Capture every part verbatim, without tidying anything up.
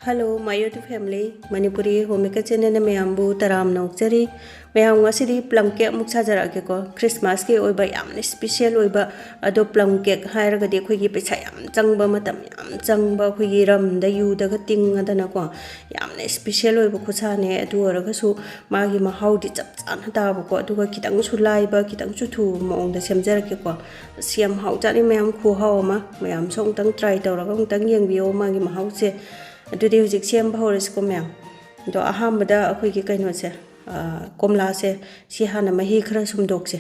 Hello, my YouTube family, Manipuri Homemaker channelꯅ ꯃꯌꯥꯝꯕꯨ ꯇꯔꯥꯝꯅ ꯑꯣꯛꯆꯔꯤ꯫ ꯃꯌꯥꯝ, ꯉꯁꯤꯗꯤ plum cake ꯑꯃꯨꯛ ꯁꯥꯖꯔꯛꯑꯒꯦꯀꯣ꯫ Christmasꯀꯤ ꯑꯣꯏꯕ ꯌꯥꯝꯅ special ꯑꯣꯏꯕ, ꯑꯗꯣ plum cake ꯍꯥꯏꯔꯒꯗꯤ ꯑꯩꯈꯣꯏꯒꯤ ꯄꯩꯁꯥ ꯌꯥꯝ ꯆꯪꯕ, ꯃꯇꯝ ꯌꯥꯝ ꯆꯪꯕ, ꯑꯩꯈꯣꯏꯒꯤ ꯔꯝꯗ ꯌꯨꯗꯒ ꯇꯤꯡꯉꯗꯅꯀꯣ, ꯌꯥꯝꯅ special ꯑꯣꯏꯕ ꯈꯨꯠꯁꯥꯅꯦ꯫ ꯑꯗꯨ ꯑꯣꯏꯔꯒꯁꯨ ꯃꯥꯒꯤ ꯃꯍꯥꯎꯗꯤ ꯆꯞ ꯆꯥꯅ ꯇꯥꯕꯀꯣ, ꯑꯗꯨꯒ ꯈꯤꯇꯪꯁꯨ ꯂꯥꯏꯕ, ꯈꯤꯇꯪꯁꯨ ꯊꯨꯕ ꯃꯑꯣꯡꯗ ꯁꯦꯝꯖꯔꯛꯀꯦꯀꯣ꯫ ꯑꯁ, ꯌꯥꯝ ꯍꯥꯎꯖꯥꯠꯅꯤ ꯃꯌꯥꯝ, ꯈꯨꯍꯥꯎ ꯑꯃ꯫ ꯃꯌꯥꯝꯁꯨ ꯑꯃꯨꯛꯇꯪ try ꯇꯧꯔꯒ ꯑꯃꯨꯛꯇꯪ ꯌꯦꯡꯕꯤꯌꯣ ꯃꯥꯒꯤ ꯃꯍꯥꯎꯁꯦ꯫ ꯑꯗꯨꯗꯤ ꯍꯧꯖꯤꯛ ꯁꯦꯝꯕ ꯍꯧꯔꯁꯤꯀꯣ ꯃꯌꯥꯝ꯫ ꯑꯗꯣ ꯑꯍꯥꯟꯕꯗ ꯑꯩꯈꯣꯏꯒꯤ ꯀꯩꯅꯣꯁꯦ, ꯑ, ꯀꯣꯝꯂꯥꯁꯦ, ꯁꯤ ꯍꯥꯟꯅ ꯃꯍꯤ ꯈꯔ ꯁꯨꯝꯗꯣꯛꯁꯦ꯫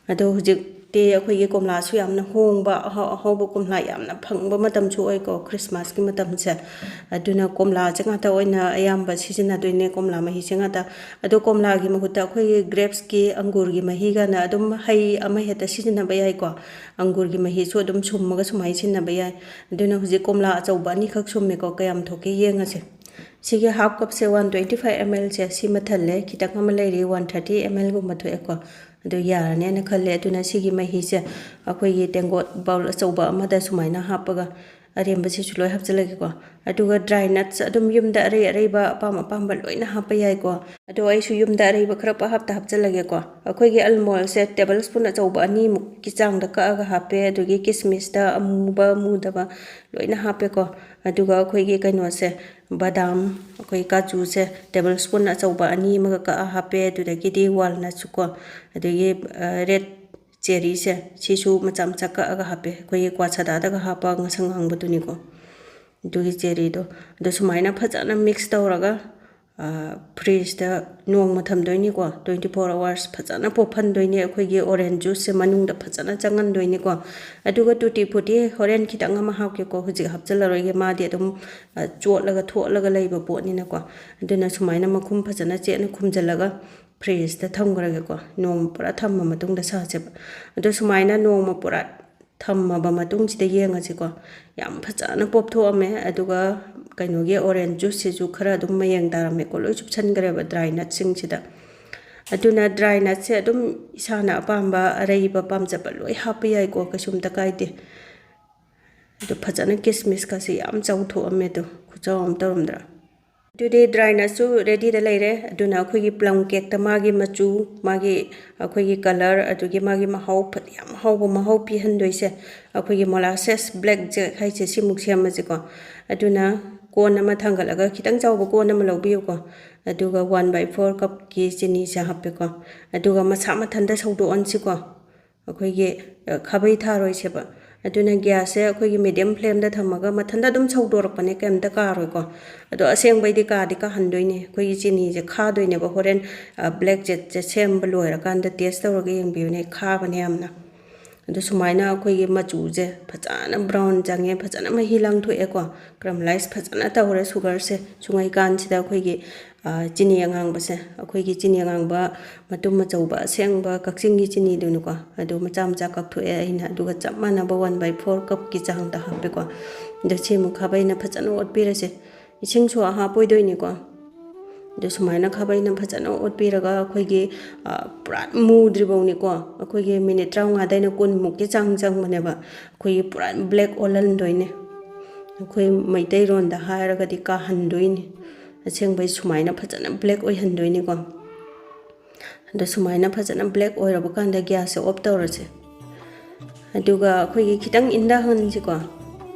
ꯑꯗꯣ ꯍꯧꯖꯤꯛꯇꯤ ꯑꯩꯈꯣꯏꯒꯤ ꯀꯣꯝꯂꯥꯁꯨ ꯌꯥꯝꯅ ꯍꯣꯡꯕ, ꯑꯍꯥꯎ ꯑꯍꯥꯎꯕ ꯀꯣꯝꯂꯥ ꯌꯥꯝꯅ ꯐꯪꯕ ꯃꯇꯝꯁꯨ ꯑꯣꯏꯀꯣ, Christmasꯀꯤ ꯃꯇꯝꯁꯦ꯫ ꯑꯗꯨꯅ ꯀꯣꯝꯂꯥꯁꯦ ꯉꯥꯛꯇ ꯑꯣꯏꯅ ꯑꯌꯥꯝꯕ ꯁꯤꯖꯤꯟꯅꯗꯣꯏꯅꯦ, ꯀꯣꯝꯂꯥ ꯃꯍꯤꯁꯦ ꯉꯥꯛꯇ꯫ ꯑꯗꯣ ꯀꯣꯝꯂꯥꯒꯤ ꯃꯍꯨꯠꯇ ꯑꯩꯈꯣꯏꯒꯤ grapesꯀꯤ, ꯑꯪꯒꯨꯔꯒꯤ ꯃꯍꯤꯒꯅ ꯑꯗꯨꯝ ꯍꯩ ꯑꯃ ꯍꯦꯛꯇ ꯁꯤꯖꯤꯟꯅꯕ ꯌꯥꯏꯀꯣ꯫ ꯑꯪꯒꯨꯔꯒꯤ ꯃꯍꯤꯁꯨ ꯑꯗꯨꯝ ꯁꯨꯝꯃꯒ ꯁꯨꯃꯥꯏꯅ ꯁꯤꯖꯤꯟꯅꯕ ꯌꯥꯏ꯫ ꯑꯗꯨꯅ ꯍꯧꯖꯤꯛ ꯀꯣꯝꯂꯥ ꯑꯆꯧꯕ ꯑꯅꯤꯈꯛ ꯁꯨꯝꯃꯦꯀꯣ, ꯀꯌꯥꯝ ꯊꯣꯛꯀꯦ ꯌꯦꯡꯉꯁꯦ꯫ ꯁꯤꯒꯤ half cupꯁꯦ one twenty five mlꯁꯦ ꯁꯤꯃ ꯊꯜꯂꯦ, ꯈꯤꯇꯪ ꯑꯃ ꯂꯩꯔꯤ, one thirty mlꯒꯨꯝꯕ ꯊꯣꯛꯑꯦꯀꯣ꯫ ꯑꯗꯨ ꯌꯥꯔꯅꯦꯅ ꯈꯜꯂꯦ꯫ ꯑꯗꯨꯅ ꯁꯤꯒꯤ ꯃꯍꯤꯁꯦ ꯑꯩꯈꯣꯏꯒꯤ ꯇꯦꯡꯀꯣꯠ bowl ꯑꯆꯧꯕ ꯑꯃꯗ ꯁꯨꯃꯥꯏꯅ ꯍꯥꯞꯄꯒ ꯑꯔꯦꯝꯕꯁꯤꯁꯨ ꯂꯣꯏ ꯍꯥꯞꯆꯤꯜꯂꯒꯦꯀꯣ꯫ ꯑꯗꯨꯒ dry nuts ꯑꯗꯨꯝ ꯌꯨꯝꯗ ꯑꯔꯩ ꯑꯔꯩꯕ ꯑꯄꯥꯝ ꯑꯄꯥꯝꯕ ꯂꯣꯏꯅ ꯍꯥꯞꯄ ꯌꯥꯏꯀꯣ꯫ ꯑꯗꯣ ꯑꯩꯁꯨ ꯌꯨꯝꯗ ꯑꯔꯩꯕ ꯈꯔ ꯄꯪꯍꯥꯞꯇ ꯍꯥꯞꯆꯤꯜꯂꯒꯦꯀꯣ꯫ ꯑꯩꯈꯣꯏꯒꯤ almondꯁꯦ tablespoon ꯑꯆꯧꯕ ꯑꯅꯤꯃꯨꯛꯀꯤ ꯆꯥꯡꯗ ꯀꯛꯑꯒ ꯍꯥꯞꯄꯦ, ꯑꯗꯨꯒꯤ ꯀꯤꯁꯃꯤꯁꯇ ꯑꯃꯨꯕ ꯑꯃꯨꯗꯕ ꯂꯣꯏꯅ ꯍꯥꯞꯄꯦꯀꯣ꯫ ꯑꯗꯨꯒ ꯑꯩꯈꯣꯏꯒꯤ ꯀꯩꯅꯣꯁꯦ, ꯕꯗꯥꯝ, ꯑꯩꯈꯣꯏ ꯀꯥꯖꯨꯁꯦ tablespoon ꯑꯆꯧꯕ ꯑꯅꯤ ꯑꯃꯒ ꯀꯛꯑ ꯍꯥꯞꯄꯦ, ꯑꯗꯨꯗꯒꯤꯗꯤ walnutꯁꯨꯀꯣ, ꯑꯗꯒꯤ, ꯑ, red cherryꯁꯦ, ꯁꯤꯁꯨ ꯃꯆꯥ ꯃꯆꯥ ꯀꯛꯑꯒ ꯍꯥꯞꯄꯦ, ꯑꯩꯈꯣꯏꯒꯤ ꯀ꯭ꯋꯥ ꯁꯥꯗꯥꯗꯒ ꯍꯥꯞꯄ ꯉꯁꯪ ꯉꯥꯡꯕꯗꯨꯅꯤꯀꯣ꯫ ꯑꯗꯨꯒꯤ cherryꯗꯣ, ꯑꯗꯣ ꯁꯨꯃꯥꯏꯅ ꯐꯖꯅ mix ꯇꯧꯔꯒ, ꯑ, fridgeꯇ ꯅꯣꯡꯃ ꯊꯝꯗꯣꯏꯅꯤꯀꯣ, twenty four hours ꯐꯖꯅ ꯄꯣꯞꯍꯟꯗꯣꯏꯅꯤ꯫ ꯑꯩꯈꯣꯏꯒꯤ orange juiceꯁꯦ ꯃꯅꯨꯡꯗ ꯐꯖꯅ ꯆꯪꯍꯟꯗꯣꯏꯅꯤꯀꯣ꯫ ꯑꯗꯨꯒ tutti frutti ꯍꯣꯔꯦꯟ ꯈꯤꯇꯪ ꯑꯃ ꯍꯥꯞꯀꯦꯀꯣ, ꯍꯧꯖꯤꯛ ꯍꯥꯞꯆꯤꯜꯂꯔꯣꯏꯒꯦ, ꯃꯥꯗꯤ ꯑꯗꯨꯝ, ꯑ, ꯆꯣꯠꯂꯒ ꯊꯣꯠꯂꯒ ꯂꯩꯕ ꯄꯣꯠꯅꯤꯅꯀꯣ꯫ ꯑꯗꯨꯅ ꯁꯨꯃꯥꯏꯅ ꯃꯈꯨꯝ ꯐꯖꯅ ꯆꯦꯠꯅ ꯈꯨꯝꯖꯤꯜꯂꯒ fridgeꯇ ꯊꯝꯈ꯭ꯔꯒꯦꯀꯣ, ꯅꯣꯡꯃ ꯄꯨꯔꯥ ꯊꯝꯃ ꯃꯇꯨꯡꯗ ꯁꯥꯁꯦꯕ꯫ ꯑꯗꯣ ꯁꯨꯃꯥꯏꯅ ꯅꯣꯡꯃ ꯄꯨꯔꯥ ꯊꯝꯃꯕ ꯃꯇꯨꯡꯁꯤꯗ ꯌꯦꯡꯉꯁꯤꯀꯣ꯫ ꯌꯥꯝ ꯐꯖꯅ ꯄꯣꯞꯊꯣꯛꯑꯝꯃꯦ꯫ ꯑꯗꯨꯒ ꯀꯩꯅꯣꯒꯤ orange juiceꯁꯤꯁꯨ ꯈꯔ ꯑꯗꯨꯝ ꯃꯌꯦꯡ ꯇꯥꯔꯝꯃꯦꯀꯣ, ꯂꯣꯏ ꯆꯨꯞꯁꯟꯈ꯭ꯔꯦꯕ dry nutsꯁꯤꯡꯁꯤꯗ꯫ ꯑꯗꯨꯅ dry nutsꯁꯦ ꯑꯗꯨꯝ ꯏꯁꯥꯅ ꯑꯄꯥꯝꯕ ꯑꯔꯩꯕ ꯄꯥꯝꯖꯕ ꯂꯣꯏ ꯍꯥꯞꯄ ꯌꯥꯏꯀꯣ, ꯀꯩꯁꯨꯝꯇ ꯀꯥꯏꯗꯦ꯫ ꯑꯗꯨ ꯐꯖꯅ ꯀꯤꯁꯃꯤꯁꯀꯁꯦ ꯌꯥꯝ ꯆꯥꯎꯊꯣꯛꯑꯝꯃꯦ꯫ ꯑꯗꯨ ꯈꯨꯆꯥꯎ ꯑꯃ ꯇꯧꯔꯝꯗ꯭ꯔꯥ? ꯑꯗꯨꯗꯤ ꯗ꯭ꯔꯥꯏ ꯅꯠꯁꯨ ꯔꯦꯗꯤꯗ ꯂꯩꯔꯦ꯫ ꯑꯗꯨꯅ ꯑꯩꯈꯣꯏꯒꯤ ꯄ꯭ꯂꯝ ꯀꯦꯛꯇ ꯃꯥꯒꯤ ꯃꯆꯨ, ꯃꯥꯒꯤ ꯑꯩꯈꯣꯏꯒꯤ ꯀꯂꯔ, ꯑꯗꯨꯒꯤ ꯃꯥꯒꯤ ꯃꯍꯥꯎ ꯐ-, ꯌꯥꯝ ꯍꯥꯎꯕ ꯃꯍꯥꯎ ꯄꯤꯍꯟꯗꯣꯏꯁꯦ ꯑꯩꯈꯣꯏꯒꯤ ꯃꯣꯂꯥꯁꯦꯁ ꯕ꯭ꯂꯦꯛ ꯖꯦꯛ ꯍꯥꯏꯁꯦ, ꯁꯤꯃꯨꯛ ꯁꯦꯝꯃꯁꯤꯀꯣ꯫ ꯑꯗꯨꯅ ꯀꯣꯟ ꯑꯃ ꯊꯥꯡꯒꯠꯂꯒ, ꯈꯤꯇꯪ ꯆꯥꯎꯕ ꯀꯣꯟ ꯑꯃ ꯂꯧꯕꯤꯌꯨꯀꯣ꯫ ꯑꯗꯨꯒ ꯋꯥꯟ ꯕꯥꯏ ꯐꯣꯔ ꯀꯞꯀꯤ ꯆꯤꯅꯤꯁꯦ ꯍꯥꯞꯄꯦꯀꯣ꯫ ꯑꯗꯨꯒ ꯃꯁꯥ ꯃꯊꯟꯇ ꯁꯧꯗꯣꯛꯍꯟꯁꯤꯀꯣ꯫ ꯑꯩꯈꯣꯏꯒꯤ, ꯑ, ꯈꯥꯕꯩ ꯊꯥꯔꯣꯏꯁꯦꯕ꯫ ꯑꯗꯨꯅ ꯒ꯭ꯌꯥꯁꯁꯦ ꯑꯩꯈꯣꯏꯒꯤ ꯃꯤꯗꯤꯌꯝ ꯐ꯭ꯂꯦꯝꯗ ꯊꯝꯃꯒ ꯃꯊꯟꯇ ꯑꯗꯨꯝ ꯁꯧꯗꯣꯔꯛꯄꯅꯦ, ꯀꯩꯝꯇ ꯀꯥꯔꯣꯏꯀꯣ꯫ ꯑꯗꯣ ꯑꯁꯦꯡꯕꯩꯗꯤ ꯀꯥꯗꯤ ꯀꯥꯍꯟꯗꯣꯏꯅꯦ꯫ ꯑꯩꯈꯣꯏꯒꯤ ꯆꯤꯅꯤꯁꯦ ꯈꯥꯗꯣꯏꯅꯦꯕ ꯍꯣꯔꯦꯟ, ꯑ, ꯕ꯭ꯂꯦꯛ ꯖꯦꯠꯁꯦ ꯁꯦꯝꯕ ꯂꯣꯏꯔꯀꯥꯟꯗ ꯇꯦꯁ ꯇꯧꯔꯒ ꯌꯦꯡꯕꯤꯌꯨꯅꯦ, ꯈꯥꯕꯅꯦ ꯌꯥꯝꯅ꯫ ꯑꯗꯣ ꯁꯨꯃꯥꯏꯅ ꯑꯩꯈꯣꯏꯒꯤ ꯃꯆꯨꯁꯦ ꯐꯖꯅ ꯕ꯭ꯔꯥꯎꯟ ꯆꯪꯉꯦ, ꯐꯖꯅ ꯃꯍꯤ ꯂꯥꯡꯊꯣꯛꯑꯦꯀꯣ꯫ ꯀꯔꯃꯦꯂꯥꯏꯁ ꯐꯖꯅ ꯇꯧꯔꯦ ꯁꯨꯒꯔꯁꯦ꯫ ꯁꯨꯡꯉꯩꯀꯥꯟꯁꯤꯗ ꯑꯩꯈꯣꯏꯒꯤ, ꯑ, ꯆꯤꯅꯤ ꯑꯉꯥꯡꯕꯁꯦ, ꯑꯩꯈꯣꯏꯒꯤ ꯆꯤꯅꯤ ꯑꯉꯥꯡꯕ ꯃꯇꯨꯝ ꯑꯆꯧꯕ ꯑꯁꯦꯡꯕ ꯀꯛꯆꯤꯡꯒꯤ ꯆꯤꯅꯤꯗꯨꯅꯤꯀꯣ꯫ ꯑꯗꯨ ꯃꯆꯥ ꯃꯆꯥ ꯀꯛꯊꯣꯛꯑꯦ ꯑꯩꯅ, ꯑꯗꯨꯒ ꯆꯞ ꯃꯥꯟꯅꯕ ꯋꯥꯟ ꯕꯥꯏ ꯐꯣꯔ ꯀꯞꯀꯤ ꯆꯥꯡꯗ ꯍꯥꯞꯄꯦꯀꯣ꯫ ꯑꯗꯣ ꯁꯤ ꯑꯃꯨꯛ ꯈꯥꯕꯩꯅ ꯐꯖꯅ ꯑꯣꯠꯄꯤꯔꯁꯦ꯫ ꯏꯁꯤꯡꯁꯨ ꯍꯥꯞꯄꯣꯏꯗꯣꯏꯅꯤꯀꯣ꯫ ꯑꯗꯨ ꯁꯨꯃꯥꯏꯅ ꯈꯥꯕꯩꯅ ꯐꯖꯅ ꯑꯣꯠꯄꯤꯔꯒ ꯑꯩꯈꯣꯏꯒꯤ, ꯑ, ꯄꯨꯔꯥ ꯃꯨꯗ꯭ꯔꯤꯐꯧꯅꯤꯀꯣ꯫ ꯑꯩꯈꯣꯏꯒꯤ ꯃꯤꯅꯤꯠ ꯇꯔꯥꯃꯉꯥꯗꯩꯅ ꯀꯨꯟꯃꯨꯛꯀꯤ ꯆꯥꯡ ꯆꯪꯕꯅꯦꯕ꯫ ꯑꯩꯈꯣꯏꯒꯤ ꯄꯨꯔꯥ ꯕ꯭ꯂꯦꯛ ꯑꯣꯜꯍꯟꯗꯣꯏꯅꯦ꯫ ꯑꯩꯈꯣꯏ ꯃꯩꯇꯩꯔꯣꯟꯗ ꯍꯥꯏꯔꯒꯗꯤ ꯀꯥꯍꯟꯗꯣꯏꯅꯤ꯫ ꯑꯁꯦꯡꯕꯩ ꯁꯨꯃꯥꯏꯅ ꯐꯖꯅ ꯕ꯭ꯂꯦꯛ ꯑꯣꯏꯍꯟꯗꯣꯏꯅꯤꯀꯣ꯫ ꯑꯗꯣ ꯁꯨꯃꯥꯏꯅ ꯐꯖꯅ ꯕ꯭ꯂꯦꯛ ꯑꯣꯏꯔꯕ ꯀꯥꯟꯗ ꯒ꯭ꯌꯥꯁꯁꯦ ꯑꯣꯐ ꯇꯧꯔꯁꯦ꯫ ꯑꯗꯨꯒ ꯑꯩꯈꯣꯏꯒꯤ ꯈꯤꯇꯪ ꯏꯪꯊꯍꯟꯁꯤꯀꯣ꯫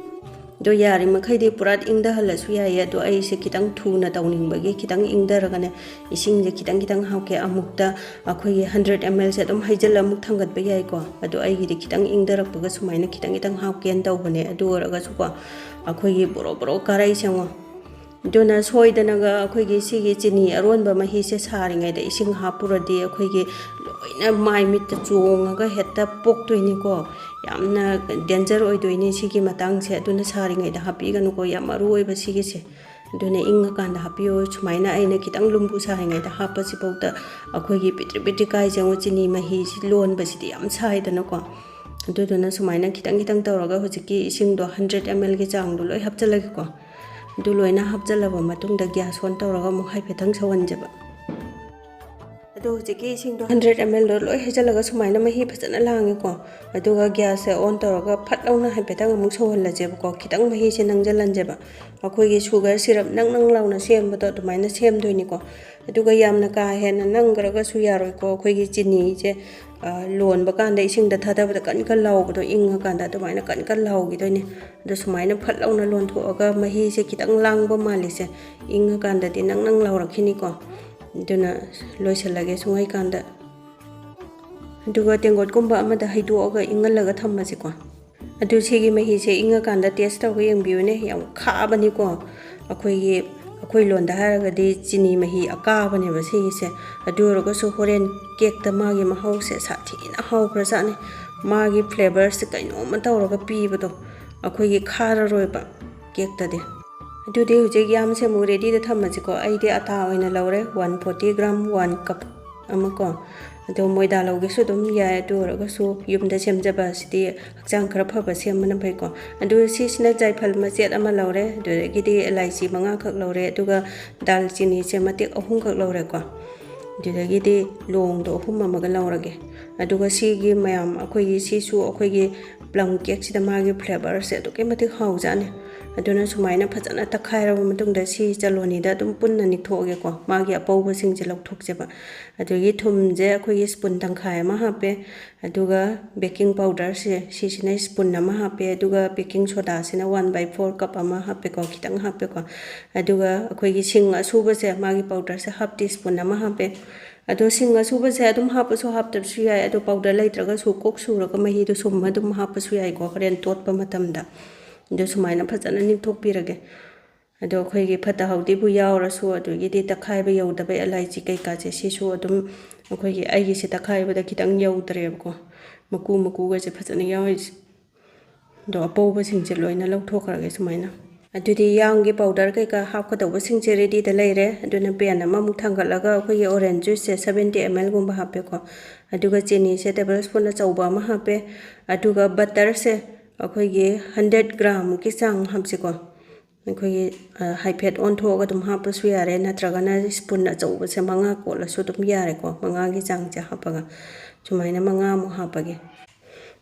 ꯑꯗꯣ ꯌꯥꯔꯤꯃꯈꯩꯗꯤ ꯄꯨꯔꯥ ꯏꯪꯊꯍꯜꯂꯁꯨ ꯌꯥꯏꯌꯦ꯫ ꯑꯗꯣ ꯑꯩꯁꯦ ꯈꯤꯇꯪ ꯊꯨꯅ ꯇꯧꯅꯤꯡꯕꯒꯤ ꯈꯤꯇꯪ ꯏꯪꯊꯔꯒꯅꯦ, ꯏꯁꯤꯡꯁꯦ ꯈꯤꯇꯪ ꯈꯤꯇꯪ ꯍꯥꯞꯀꯦ꯫ ꯑꯃꯨꯛꯇ ꯑꯩꯈꯣꯏꯒꯤ ꯍꯟꯗ꯭ꯔꯦꯠ ꯑꯦꯝ ꯑꯦꯜꯁꯦ ꯑꯗꯨꯝ ꯍꯩꯖꯤꯜꯂ ꯑꯃꯨꯛ ꯊꯥꯡꯒꯠꯄ ꯌꯥꯏꯀꯣ꯫ ꯑꯗꯣ ꯑꯩꯒꯤꯗꯤ ꯈꯤꯇꯪ ꯏꯪꯊꯔꯛꯄꯒ ꯁꯨꯃꯥꯏꯅ ꯈꯤꯇꯪ ꯈꯤꯇꯪ ꯍꯥꯞꯀꯦꯅ ꯇꯧꯕꯅꯦ꯫ ꯑꯗꯨ ꯑꯣꯏꯔꯒꯁꯨꯀꯣ, ꯑꯩꯈꯣꯏꯒꯤ ꯕꯣꯔꯣ ꯕꯣꯔꯣ ꯀꯥꯔꯛꯏꯁꯦ ꯌꯦꯡꯉꯣ꯫ ꯑꯗꯨꯅ ꯁꯣꯏꯗꯅꯒ ꯑꯩꯈꯣꯏꯒꯤ ꯁꯤꯒꯤ ꯆꯤꯅꯤ ꯑꯔꯣꯟꯕ ꯃꯍꯤꯁꯦ ꯁꯥꯔꯤꯉꯩꯗ ꯏꯁꯤꯡ ꯍꯥꯞꯄꯨꯔꯗꯤ ꯑꯩꯈꯣꯏꯒꯤ ꯂꯣꯏꯅ ꯃꯥꯏ ꯃꯤꯠꯇ ꯆꯣꯡꯉꯒ ꯍꯦꯛꯇ ꯄꯣꯛꯇꯣꯏꯅꯤꯀꯣ꯫ ꯌꯥꯝꯅ ꯗꯦꯟꯖꯔ ꯑꯣꯏꯗꯣꯏꯅꯤ ꯁꯤꯒꯤ ꯃꯇꯥꯡꯁꯦ꯫ ꯑꯗꯨꯅ ꯁꯥꯔꯤꯉꯩꯗ ꯍꯥꯞꯄꯤꯒꯅꯨꯀꯣ, ꯌꯥꯝ ꯃꯔꯨ ꯑꯣꯏꯕ ꯁꯤꯒꯤꯁꯦ꯫ ꯑꯗꯨꯅ ꯏꯪꯉꯀꯥꯟꯗ ꯍꯥꯞꯄꯤꯌꯣ꯫ ꯁꯨꯃꯥꯏꯅ ꯑꯩꯅ ꯈꯤꯇꯪ ꯂꯨꯝꯕꯨ ꯁꯥꯔꯤꯉꯩꯗ ꯍꯥꯞꯄꯁꯤꯐꯥꯎꯗ ꯑꯩꯈꯣꯏꯒꯤ ꯄꯤꯇ꯭ꯔꯤꯛ ꯄꯤꯇ꯭ꯔꯤꯛ ꯀꯥꯏꯁꯦ ꯌꯦꯡꯉꯣ, ꯆꯤꯅꯤ ꯃꯍꯤꯁꯤ ꯂꯣꯟꯕꯁꯤꯗꯤ ꯌꯥꯝ ꯁꯥꯏꯗꯅꯀꯣ꯫ ꯑꯗꯨꯗꯨꯅ ꯁꯨꯃꯥꯏꯅ ꯈꯤꯇꯪ ꯈꯤꯇꯪ ꯇꯧꯔꯒ ꯍꯧꯖꯤꯛꯀꯤ ꯏꯁꯤꯡꯗꯣ ꯍꯟꯗ꯭ꯔꯦꯠ ꯑꯦꯝ ꯑꯦꯜꯒꯤ ꯆꯥꯡꯗꯣ ꯂꯣꯏ ꯍꯥꯞꯆꯤꯜꯂꯒꯦꯀꯣ꯫ ꯑꯗꯨ ꯂꯣꯏꯅ ꯍꯥꯞꯆꯤꯜꯂꯕ ꯃꯇꯨꯡꯗ ꯒ꯭ꯌꯥꯁ ꯑꯣꯟ ꯇꯧꯔꯒ ꯑꯃꯨꯛ ꯍꯥꯏꯐꯦꯠꯇꯪ ꯁꯧꯍꯟꯖꯕ꯫ ꯑꯗꯣ ꯍꯧꯖꯤꯛꯀꯤ ꯏꯁꯤꯡꯗꯣ ꯍꯟꯗ꯭ꯔꯦꯠ ꯑꯦꯝ ꯑꯦꯜꯗꯣ ꯂꯣꯏ ꯍꯩꯖꯤꯜꯂꯒ ꯁꯨꯃꯥꯏꯅ ꯃꯍꯤ ꯐꯖꯅ ꯂꯥꯡꯉꯦꯀꯣ꯫ ꯑꯗꯨꯒ ꯒ꯭ꯌꯥꯁꯁꯦ ꯑꯣꯟ ꯇꯧꯔꯒ ꯐꯠ ꯂꯥꯎꯅ ꯍꯥꯏꯐꯦꯠꯇꯪ ꯑꯃꯨꯛ ꯁꯧꯍꯜꯂꯁꯦꯕꯀꯣ꯫ ꯈꯤꯇꯪ ꯃꯍꯤꯁꯦ ꯅꯪꯁꯤꯜꯍꯟꯁꯦꯕ꯫ ꯑꯩꯈꯣꯏꯒꯤ ꯁꯨꯒꯔ ꯁꯤꯔꯞ ꯅꯪ ꯅꯪ ꯂꯥꯎꯅ ꯁꯦꯝꯕꯗꯣ ꯑꯗꯨꯃꯥꯏꯅ ꯁꯦꯝꯗꯣꯏꯅꯤꯀꯣ꯫ ꯑꯗꯨꯒ ꯌꯥꯝꯅ ꯀꯥ ꯍꯦꯟꯅ ꯅꯪꯈ꯭ꯔꯒꯁꯨ ꯌꯥꯔꯣꯏꯀꯣ꯫ ꯑꯩꯈꯣꯏꯒꯤ ꯆꯤꯅꯤꯁꯦ, ꯑ, ꯂꯣꯟꯕ ꯀꯥꯟꯗ ꯏꯁꯤꯡꯗ ꯊꯥꯗꯕꯗ ꯀꯟ ꯀꯟ ꯂꯥꯎꯕꯗꯣ, ꯏꯪꯉꯀꯥꯟꯗ ꯑꯗꯨꯃꯥꯏꯅ ꯀꯟ ꯀꯟ ꯂꯥꯎꯈꯤꯗꯣꯏꯅꯦ꯫ ꯑꯗꯣ ꯁꯨꯃꯥꯏꯅ ꯐꯠ ꯂꯥꯎꯅ ꯂꯣꯟꯊꯣꯛꯑꯒ ꯃꯍꯤꯁꯦ ꯈꯤꯇꯪ ꯂꯥꯡꯕ ꯃꯥꯜꯂꯤꯁꯦ, ꯏꯪꯉꯀꯥꯟꯗꯗꯤ ꯅꯪ ꯅꯪ ꯂꯥꯎꯔꯛꯈꯤꯅꯤꯀꯣ꯫ ꯑꯗꯨꯅ ꯂꯣꯏꯁꯤꯜꯂꯒꯦ ꯁꯨꯡꯍꯩꯀꯥꯟꯗ꯫ ꯑꯗꯨꯒ ꯇꯦꯡꯀꯣꯠꯀꯨꯝꯕ ꯑꯃꯗ ꯍꯩꯗꯣꯛꯑꯒ ꯏꯪꯍꯜꯂꯒ ꯊꯝꯃꯁꯤꯀꯣ꯫ ꯑꯗꯨ ꯁꯤꯒꯤ ꯃꯍꯤꯁꯦ ꯏꯪꯉꯀꯥꯟꯗ ꯇꯦꯁ ꯇꯧꯔꯒ ꯌꯦꯡꯕꯤꯌꯨꯅꯦ, ꯌꯥꯝ ꯈꯥꯕꯅꯤꯀꯣ꯫ ꯑꯩꯈꯣꯏꯒꯤ, ꯑꯩꯈꯣꯏ ꯂꯣꯟꯗ ꯍꯥꯏꯔꯒꯗꯤ ꯆꯤꯅꯤ ꯃꯍꯤ ꯑꯀꯥꯕꯅꯦꯕ ꯁꯤꯒꯤꯁꯦ꯫ ꯑꯗꯨ ꯑꯣꯏꯔꯒꯁꯨ ꯍꯣꯔꯦꯟ ꯀꯦꯛꯇ ꯃꯥꯒꯤ ꯃꯍꯥꯎꯁꯦ ꯁꯥꯊꯤꯅ ꯍꯥꯎꯈ꯭ꯔꯖꯥꯠꯅꯤ꯫ ꯃꯥꯒꯤ ꯐ꯭ꯂꯦꯕꯔꯁꯦ ꯀꯩꯅꯣꯝꯃ ꯇꯧꯔꯒ ꯄꯤꯕꯗꯣ, ꯑꯩꯈꯣꯏꯒꯤ ꯈꯥꯔꯔꯣꯏꯕ ꯀꯦꯛꯇꯗꯤ꯫ ꯑꯗꯨꯗꯤ ꯍꯧꯖꯤꯛ ꯌꯥꯝꯁꯦ ꯑꯃꯨꯛ ꯔꯦꯗꯤꯗ ꯊꯝꯃꯁꯤꯀꯣ꯫ ꯑꯩꯗꯤ ꯑꯇꯥ ꯑꯣꯏꯅ ꯂꯧꯔꯦ, one forty gram, one cup ꯑꯃꯀꯣ꯫ ꯑꯗꯣ ꯃꯣꯏꯗꯥ ꯂꯧꯒꯦꯁꯨ ꯑꯗꯨꯝ ꯌꯥꯏ, ꯑꯗꯨ ꯑꯣꯏꯔꯒꯁꯨ ꯌꯨꯝꯗ ꯁꯦꯝꯖꯕ ꯑꯁꯤꯗꯤ ꯍꯛꯆꯥꯡ ꯈꯔ ꯐꯕ ꯁꯦꯝꯕꯅ ꯐꯩꯀꯣ꯫ ꯑꯗꯨ ꯁꯤꯁꯤꯅ ꯖꯥꯏꯐꯜ ꯃꯆꯦꯠ ꯑꯃ ꯂꯧꯔꯦ, ꯑꯗꯨꯗꯒꯤꯗꯤ ꯑꯦꯂꯥꯏꯆꯤ ꯃꯉꯥꯈꯛ ꯂꯧꯔꯦ, ꯑꯗꯨꯒ ꯗꯥꯜꯆꯤꯅꯤꯁꯦ ꯃꯇꯦꯛ ꯑꯍꯨꯝꯈꯛ ꯂꯧꯔꯦꯀꯣ꯫ ꯑꯗꯨꯗꯒꯤꯗꯤ ꯂꯣꯡꯗꯣ ꯑꯍꯨꯝ ꯑꯃꯒ ꯂꯧꯔꯒꯦ꯫ ꯑꯗꯨꯒ ꯁꯤꯒꯤ ꯃꯌꯥꯝ ꯑꯩꯈꯣꯏꯒꯤ, ꯁꯤꯁꯨ ꯑꯩꯈꯣꯏꯒꯤ ꯄ꯭ꯂꯝ ꯀꯦꯛꯁꯤꯗ ꯃꯥꯒꯤ ꯐ꯭ꯂꯦꯕꯔꯁꯦ ꯑꯗꯨꯛꯀꯤ ꯃꯇꯤꯛ ꯍꯥꯎꯖꯥꯠꯅꯤ꯫ ꯑꯗꯨꯅ ꯁꯨꯃꯥꯏꯅ ꯐꯖꯅ ꯇꯛꯈꯥꯏꯔꯕ ꯃꯇꯨꯡꯗ ꯁꯤ ꯆꯂꯣꯅꯤꯗ ꯑꯗꯨꯝ ꯄꯨꯟꯅ ꯅꯤꯛꯊꯣꯛꯑꯒꯦꯀꯣ, ꯃꯥꯒꯤ ꯑꯄꯧꯕꯁꯤꯡꯁꯦ ꯂꯧꯊꯣꯛꯆꯦꯕ꯫ ꯑꯗꯨꯗꯒꯤ ꯊꯨꯝꯁꯦ ꯑꯩꯈꯣꯏꯒꯤ ꯁ꯭ꯄꯨꯟ ꯇꯪꯈꯥꯏ ꯑꯃ ꯍꯥꯞꯄꯦ, ꯑꯗꯨꯒ ꯕꯦꯀꯤꯡ ꯄꯥꯎꯗꯔꯁꯦ ꯁꯤꯁꯤꯅ ꯁ꯭ꯄꯨꯟ ꯑꯃ ꯍꯥꯞꯄꯦ, ꯑꯗꯨꯒ ꯕꯦꯀꯤꯡ ꯁꯣꯗꯥꯁꯤꯅ ꯋꯥꯟ ꯕꯥꯏ ꯐꯣꯔ ꯀꯞ ꯑꯃ ꯍꯥꯞꯄꯦꯀꯣ, ꯈꯤꯇꯪ ꯍꯥꯞꯄꯦꯀꯣ꯫ ꯑꯗꯨꯒ ꯑꯩꯈꯣꯏꯒꯤ ꯁꯤꯡ ꯑꯁꯨꯕꯁꯦ, ꯃꯥꯒꯤ ꯄꯥꯎꯗꯔꯁꯦ ꯍꯥꯐ ꯇꯤ ꯁ꯭ꯄꯨꯟ ꯑꯃ ꯍꯥꯞꯄꯦ꯫ ꯑꯗꯣ ꯁꯤꯡ ꯑꯁꯨꯕꯁꯦ ꯑꯗꯨꯝ ꯍꯥꯞꯄꯁꯨ ꯍꯥꯞꯇꯕꯁꯨ ꯌꯥꯏ, ꯑꯗꯣ ꯄꯥꯎꯗꯔ ꯂꯩꯇ꯭ꯔꯒꯁꯨ ꯀꯣꯛ ꯁꯨꯔꯒ ꯃꯍꯤꯗꯣ ꯁꯨꯝ ꯑꯗꯨꯝ ꯍꯥꯞꯄꯁꯨ ꯌꯥꯏꯀꯣ, ꯍꯣꯔꯦꯟ ꯇꯣꯠꯄ ꯃꯇꯝꯗ꯫ ꯑꯗꯣ ꯁꯨꯃꯥꯏꯅ ꯐꯖꯅ ꯅꯤꯛꯊꯣꯛꯄꯤꯔꯒꯦ꯫ ꯑꯗꯣ ꯑꯩꯈꯣꯏꯒꯤ ꯐꯠꯇ ꯍꯥꯎꯗꯤꯕꯨ ꯌꯥꯎꯔꯁꯨ, ꯑꯗꯨꯗꯒꯤꯗꯤ ꯇꯛꯈꯥꯏꯕ ꯌꯧꯗꯕ ꯑꯦꯂꯥꯏꯆꯤ ꯀꯩꯀꯥꯁꯦ, ꯁꯤꯁꯨ ꯑꯗꯨꯝ ꯑꯩꯈꯣꯏꯒꯤ, ꯑꯩꯒꯤꯁꯦ ꯇꯛꯈꯥꯏꯕꯗ ꯈꯤꯇꯪ ꯌꯧꯗ꯭ꯔꯦꯕꯀꯣ, ꯃꯀꯨ ꯃꯀꯨꯒꯁꯦ ꯐꯖꯅ ꯌꯥꯎꯔꯤꯁꯦ꯫ ꯑꯗꯣ ꯑꯄꯧꯕꯁꯤꯡꯁꯦ ꯂꯣꯏꯅ ꯂꯧꯊꯣꯛꯈ꯭ꯔꯒꯦ ꯁꯨꯃꯥꯏꯅ꯫ ꯑꯗꯨꯗꯤ ꯌꯥꯝꯒꯤ ꯄꯥꯎꯗꯔ ꯀꯩꯀꯥ ꯍꯥꯞꯀꯗꯧꯕꯁꯤꯡꯁꯦ ꯔꯦꯗꯤꯗ ꯂꯩꯔꯦ꯫ ꯑꯗꯨꯅ ꯄꯦꯟ ꯑꯃꯃꯨꯛ ꯊꯥꯡꯒꯠꯂꯒ ꯑꯩꯈꯣꯏꯒꯤ ꯑꯣꯔꯦꯟꯖ ꯖꯨꯏꯁꯁꯦ ꯁꯕꯦꯟꯇꯤ ꯑꯦꯝ ꯑꯦꯜꯒꯨꯝꯕ ꯍꯥꯞꯄꯦꯀꯣ꯫ ꯑꯗꯨꯒ ꯆꯤꯅꯤꯁꯦ ꯇꯦꯕꯜ ꯁ꯭ꯄꯨꯟ ꯑꯆꯧꯕ ꯑꯃ ꯍꯥꯞꯄꯦ꯫ ꯑꯗꯨꯒ ꯕꯇꯔꯁꯦ ꯑꯩꯈꯣꯏꯒꯤ ꯍꯟꯗ꯭ꯔꯦꯠ ꯒ꯭ꯔꯥꯝꯃꯨꯛꯀꯤ ꯆꯥꯡ ꯍꯥꯞꯁꯤꯀꯣ꯫ ꯑꯩꯈꯣꯏꯒꯤ ꯍꯥꯏꯐꯦꯠ ꯑꯣꯟꯊꯣꯛꯑꯒ ꯑꯗꯨꯝ ꯍꯥꯞꯄꯁꯨ ꯌꯥꯔꯦ, ꯅꯠꯇ꯭ꯔꯒꯅ ꯁ꯭ꯄꯨꯟ ꯑꯆꯧꯕꯁꯦ ꯃꯉꯥ ꯀꯣꯠꯂꯁꯨ ꯑꯗꯨꯝ ꯌꯥꯔꯦꯀꯣ꯫ ꯃꯉꯥꯒꯤ ꯆꯥꯡꯁꯦ ꯍꯥꯞꯄꯒ ꯁꯨꯃꯥꯏꯅ ꯃꯉꯥꯃꯨꯛ ꯍꯥꯞꯄꯒꯦ꯫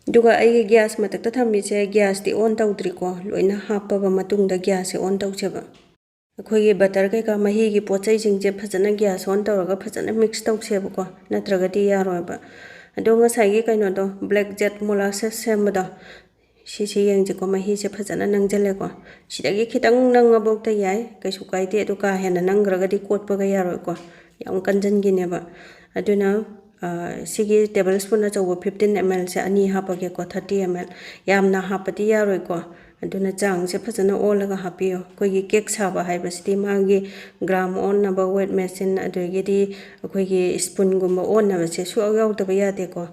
ꯑꯗꯨꯒ ꯑꯩꯒꯤ ꯒ꯭ꯌꯥꯁ ꯃꯊꯛꯇ ꯊꯝꯃꯤꯁꯦ ꯒ꯭ꯌꯥꯁꯇꯤ ꯑꯣꯟ ꯇꯧꯗ꯭ꯔꯤꯀꯣ꯫ ꯂꯣꯏꯅ ꯍꯥꯞꯄꯕ ꯃꯇꯨꯡꯗ ꯒ꯭ꯌꯥꯁꯁꯦ ꯑꯣꯟ ꯇꯧꯁꯦꯕ꯫ ꯑꯩꯈꯣꯏꯒꯤ ꯕꯇꯔ ꯀꯩꯀꯥ ꯃꯍꯤꯒꯤ ꯄꯣꯠ ꯆꯩꯁꯤꯡꯁꯦ ꯐꯖꯅ ꯒ꯭ꯌꯥꯁ ꯑꯣꯟ ꯇꯧꯔꯒ ꯐꯖꯅ ꯃꯤꯛꯁ ꯇꯧꯁꯦꯕꯀꯣ, ꯅꯠꯇ꯭ꯔꯒꯗꯤ ꯌꯥꯔꯣꯏꯕ꯫ ꯑꯗꯣ ꯉꯁꯥꯏꯒꯤ ꯀꯩꯅꯣꯗꯣ, black jade molasses ꯁꯦꯝꯕꯗꯣ, ꯁꯤꯁꯦ ꯌꯦꯡꯁꯤꯀꯣ, ꯃꯍꯤꯁꯦ ꯐꯖꯅ ꯅꯪꯁꯤꯜꯂꯦꯀꯣ꯫ ꯁꯤꯗꯒꯤ ꯈꯤꯇꯪ ꯅꯪꯉꯕꯧꯇ ꯌꯥꯏ, ꯀꯩꯁꯨ ꯀꯥꯏꯗꯦ꯫ ꯑꯗꯣ ꯀꯥ ꯍꯦꯟꯅ ꯅꯪꯈ꯭ꯔꯒꯗꯤ ꯀꯣꯠꯄꯒ ꯌꯥꯔꯣꯏꯀꯣ, ꯌꯥꯝ ꯀꯟꯁꯤꯟꯈꯤꯅꯦꯕ꯫ ꯑꯗꯨꯅ ꯁꯤꯒꯤ ꯇꯦꯕꯜ ꯁ꯭ꯄꯨꯟ ꯑꯆꯧꯕ fifteen ml ꯁꯦ ꯑꯅꯤ ꯍꯥꯞꯄꯒꯦꯀꯣ, thirty ml꯫ ꯌꯥꯝꯅ ꯍꯥꯞꯄꯗꯤ ꯌꯥꯔꯣꯏꯀꯣ꯫ ꯑꯗꯨꯅ ꯆꯥꯡꯁꯦ ꯐꯖꯅ ꯑꯣꯜꯂꯒ ꯍꯥꯞꯄꯤꯌꯣ꯫ ꯑꯩꯈꯣꯏꯒꯤ ꯀꯦꯛ ꯁꯥꯕ ꯍꯥꯏꯕꯁꯤꯗꯤ ꯃꯥꯒꯤ ꯒ꯭ꯔꯥꯝ ꯑꯣꯟꯅꯕ ꯋꯦꯠ ꯃꯦꯆꯤꯟ, ꯑꯗꯒꯤꯗꯤ ꯑꯩꯈꯣꯏꯒꯤ ꯁ꯭ꯄꯨꯟꯒꯨꯝꯕ ꯑꯣꯟꯅꯕꯁꯦ ꯁꯨꯛꯌꯥꯎ ꯌꯥꯎꯗꯕ ꯌꯥꯗꯦꯀꯣ꯫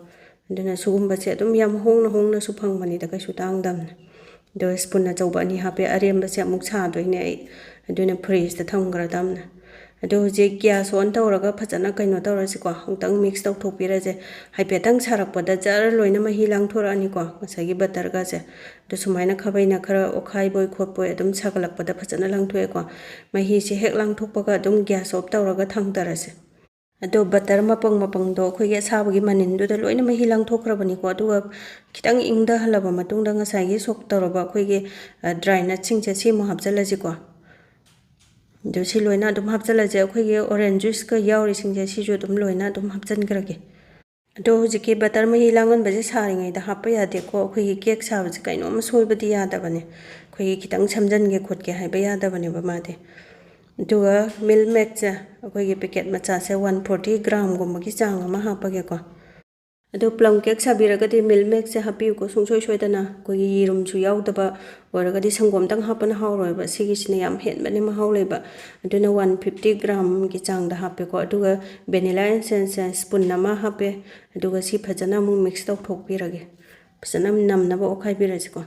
ꯑꯗꯨꯅ ꯁꯤꯒꯨꯝꯕꯁꯦ ꯑꯗꯨꯝ ꯌꯥꯝ ꯍꯣꯡꯅ ꯍꯣꯡꯅꯁꯨ ꯐꯪꯕꯅꯤꯗ, ꯀꯩꯁꯨ ꯇꯥꯡꯗꯕꯅꯤ꯫ ꯑꯗꯣ ꯁ꯭ꯄꯨꯟ ꯑꯆꯧꯕ ꯑꯅꯤ ꯍꯥꯞꯄꯦ, ꯑꯔꯦꯝꯕꯁꯦ ꯑꯃꯨꯛ ꯁꯥꯗꯣꯏꯅꯦ ꯑꯩ꯫ ꯑꯗꯨꯅ ꯐ꯭ꯔꯤꯖꯇ ꯊꯝꯈ꯭ꯔꯗꯕꯅꯦ꯫ ꯑꯗꯣ ꯍꯧꯖꯤꯛ ꯒ꯭ꯌꯥꯁ ꯑꯣꯟ ꯇꯧꯔꯒ ꯐꯖꯅ ꯀꯩꯅꯣ ꯇꯧꯔꯁꯤꯀꯣ, ꯑꯃꯨꯛꯇꯪ ꯃꯤꯛꯁ ꯇꯧꯊꯣꯛꯄꯤꯔꯁꯦ꯫ ꯍꯥꯏꯐꯦꯠꯇꯪ ꯁꯥꯔꯛꯄꯗ ꯖꯔ ꯂꯣꯏꯅ ꯃꯍꯤ ꯂꯥꯡꯊꯣꯔꯛꯑꯅꯤꯀꯣ, ꯉꯁꯥꯏꯒꯤ ꯕꯇꯔꯒꯁꯦ꯫ ꯑꯗꯣ ꯁꯨꯃꯥꯏꯅ ꯈꯥꯕꯩꯅ ꯈꯔ ꯑꯣꯠꯈꯥꯏꯕꯣꯏ ꯈꯣꯠꯄꯣꯏ ꯑꯗꯨꯝ ꯁꯥꯒꯠꯂꯛꯄꯗ ꯐꯖꯅ ꯂꯥꯡꯊꯣꯛꯑꯦꯀꯣ꯫ ꯃꯍꯤꯁꯦ ꯍꯦꯛ ꯂꯥꯡꯊꯣꯛꯄꯒ ꯑꯗꯨꯝ ꯒ꯭ꯌꯥꯁ ꯑꯣꯐ ꯇꯧꯔꯒ ꯊꯥꯡꯊꯔꯁꯦ꯫ ꯑꯗꯣ ꯕꯇꯔ ꯃꯄꯪ ꯃꯄꯪꯗꯣ ꯑꯩꯈꯣꯏꯒꯤ ꯑꯁꯥꯕꯒꯤ ꯃꯅꯤꯟꯗꯨꯗ ꯂꯣꯏꯅ ꯃꯍꯤ ꯂꯥꯡꯊꯣꯛꯈ꯭ꯔꯕꯅꯤꯀꯣ꯫ ꯑꯗꯨꯒ ꯈꯤꯇꯪ ꯏꯪꯊꯍꯜꯂꯕ ꯃꯇꯨꯡꯗ ꯉꯁꯥꯏꯒꯤ ꯁꯣꯛ ꯇꯧꯔꯕ ꯑꯩꯈꯣꯏꯒꯤ, ꯑ, ꯗ꯭ꯔꯥꯏ ꯅꯠꯁꯤꯡꯁꯦ ꯁꯤ ꯑꯃꯨꯛ ꯍꯥꯞꯆꯤꯜꯂꯁꯤꯀꯣ꯫ ꯑꯗꯣ ꯁꯤ ꯂꯣꯏꯅ ꯑꯗꯨꯝ ꯍꯥꯞꯆꯤꯜꯂꯁꯦ꯫ ꯑꯩꯈꯣꯏꯒꯤ ꯑꯣꯔꯦꯟꯖ ꯖꯨꯏꯁꯀ ꯌꯥꯎꯔꯤꯁꯤꯡꯁꯦ ꯁꯤꯁꯨ ꯑꯗꯨꯝ ꯂꯣꯏꯅ ꯑꯗꯨꯝ ꯍꯥꯞꯆꯤꯟꯈ꯭ꯔꯒꯦ꯫ ꯑꯗꯣ ꯍꯧꯖꯤꯛꯀꯤ ꯕꯇꯔ ꯃꯍꯤ ꯂꯥꯡꯍꯟꯕꯁꯦ ꯁꯥꯔꯤꯉꯩꯗ ꯍꯥꯞꯄ ꯌꯥꯗꯦꯀꯣ꯫ ꯑꯩꯈꯣꯏꯒꯤ ꯀꯦꯛ ꯁꯥꯕꯁꯦ ꯀꯩꯅꯣꯝ ꯁꯣꯏꯕꯗꯤ ꯌꯥꯗꯕꯅꯦ꯫ ꯑꯩꯈꯣꯏꯒꯤ ꯈꯤꯇꯪ ꯁꯝꯖꯟꯒꯦ ꯈꯣꯠꯀꯦ ꯍꯥꯏꯕ ꯌꯥꯗꯕꯅꯦꯕ ꯃꯥꯗꯤ꯫ ꯑꯗꯨꯒ ꯃꯤꯜꯛ ꯃꯦꯗꯁꯦ ꯑꯩꯈꯣꯏꯒꯤ ꯄꯦꯀꯦꯠ ꯃꯆꯥꯁꯦ one forty ꯒ꯭ꯔꯥꯝꯒꯨꯝꯕꯒꯤ ꯆꯥꯡ ꯑꯃ ꯍꯥꯞꯄꯒꯦꯀꯣ꯫ ꯑꯗꯣ ꯄ꯭ꯂꯝ ꯀꯦꯛ ꯁꯥꯕꯤꯔꯒꯗꯤ ꯃꯤꯜꯛ ꯃꯦꯗꯁꯦ ꯍꯥꯞꯄꯤꯌꯨꯀꯣ, ꯁꯨꯡꯁꯣꯏ ꯁꯣꯏꯗꯅ꯫ ꯑꯩꯈꯣꯏꯒꯤ ꯌꯦꯔꯨꯝꯁꯨ ꯌꯥꯎꯗꯕ ꯑꯣꯏꯔꯒꯗꯤ ꯁꯪꯒꯣꯝꯗꯪ ꯍꯥꯞꯄꯅ ꯍꯥꯎꯔꯣꯏꯕ꯫ ꯁꯤꯒꯤꯁꯤꯅ ꯌꯥꯝ ꯍꯦꯟꯕꯅꯦ ꯃꯍꯥꯎ ꯂꯩꯕ꯫ ꯑꯗꯨꯅ one fifty ꯒ꯭ꯔꯥꯝꯒꯤ ꯆꯥꯡꯗ ꯍꯥꯞꯄꯦꯀꯣ꯫ ꯑꯗꯨꯒ ꯚꯦꯅꯤꯂꯥ ꯑꯦꯁꯦꯟꯁꯁꯦ ꯁ꯭ꯄꯨꯟ ꯑꯃ ꯍꯥꯞꯄꯦ꯫ ꯑꯗꯨꯒ ꯁꯤ ꯐꯖꯅ ꯑꯃꯨꯛ ꯃꯤꯛꯁ ꯇꯧꯊꯣꯛꯄꯤꯔꯒꯦ꯫ ꯐꯖꯅ ꯅꯝꯅꯕ ꯑꯣꯠꯈꯥꯏꯕꯤꯔꯁꯤꯀꯣ꯫